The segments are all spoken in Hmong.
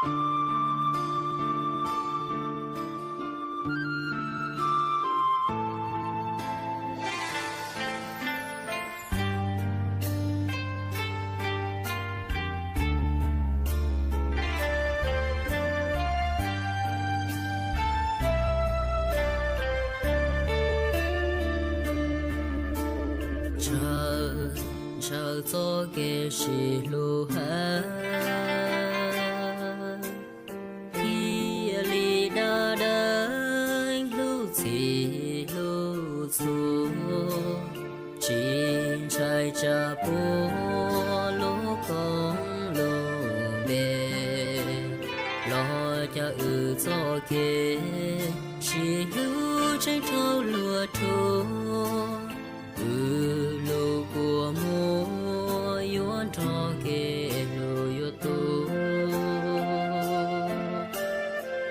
Ntshaw, ntshaw txoj kev sib hlub hab, thiaj li dab deev hlub txhij hlub txhua, tsis ntshai tsam puab lub koob lub npe los cawm wb txoj kev sib hlub tseeb rau luag rua. Wb lub kua muag yuav nrog kev hlub yuav tu.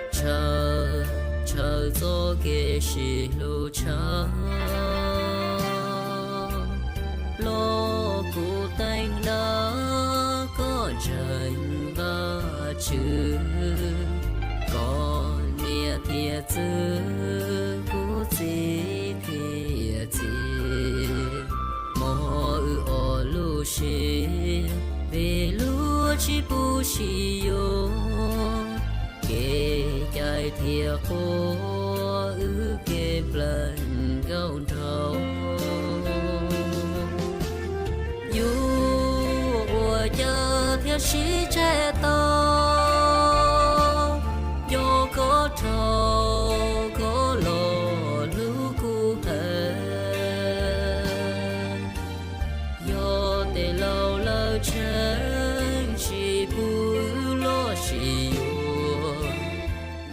Ntshaw, ntshaw txoj kev sib hlub tshaj los kuv teev dab koj ntseeg Vajtswv, koj niam thiab txwv kuv txiv thiab txiv. Mog wb ob lub siab vim luag tsis pub sib yuav, kev cai thiab quas wb kev plees nkauj nraug. Yuav ua cas thiaj sib tseg tau, yog koj rau koj los hlub kuv heev. Yog tej laus lawv tseem tsis pub wb los sib yuav,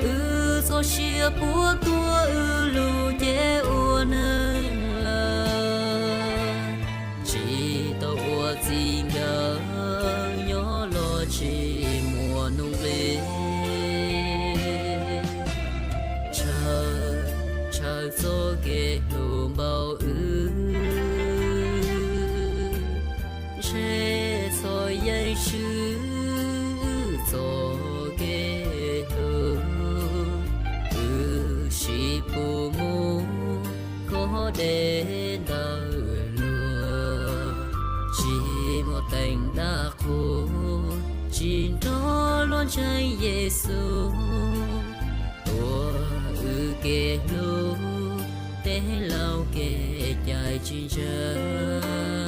wb txoj sia puab tuag wb lub cev ua neeg lawm, tsis tau ua txij nkawm nyob los tsis muaj nuj nqis. Ntshaw, ntshaw txoj kev hlub npaum wb, ntshe txhua yeej swb wb txoj kev hlub. Wb sib pub mus koj deb ntawm luag, tsis muaj teev dab qhuas, tsis nrog luag ntseeg Yexus, tuav wb kev hlub tej laus kev cai tsis ntseeg.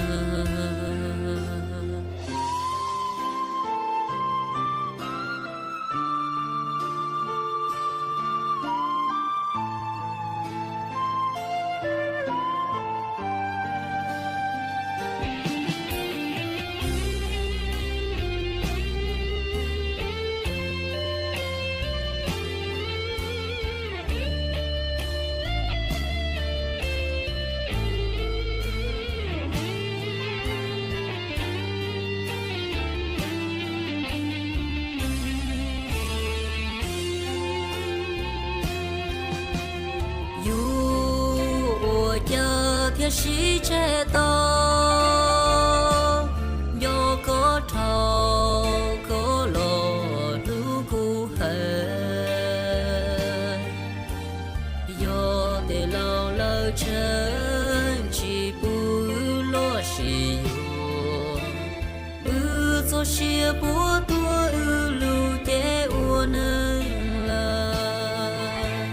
Yuav ua cas thiaj sib tseg tau, yog koj rau koj los hlub kuv heev. Yog tej laus lawv tseem tsis pub wb los sib yuav, wb txoj sia puab tuag wb lub cev ua neeg lawm,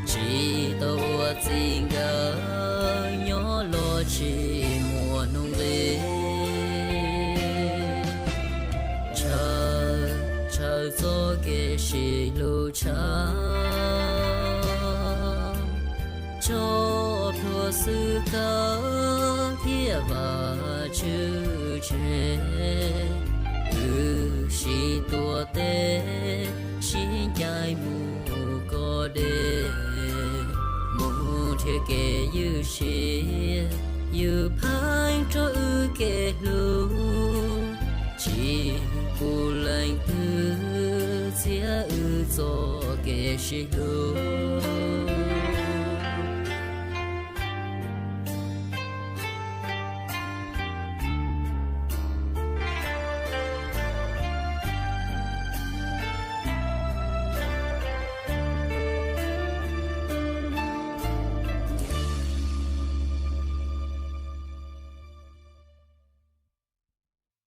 tsis tau ua txij nkawm nyob los tsis muaj nuj nqis. Ntshaw, ntshaw txoj kev sib hlub tshaj tso plhuav xwb kawg thiaj vam tswv tseg. Wb sib tuav tes sib ncaim mus koj deb, mus nrhiav kev ywj siab, ywj pheej rau wb kev hlub, tsis pub leej twg txiav wb txoj kev sib hlub.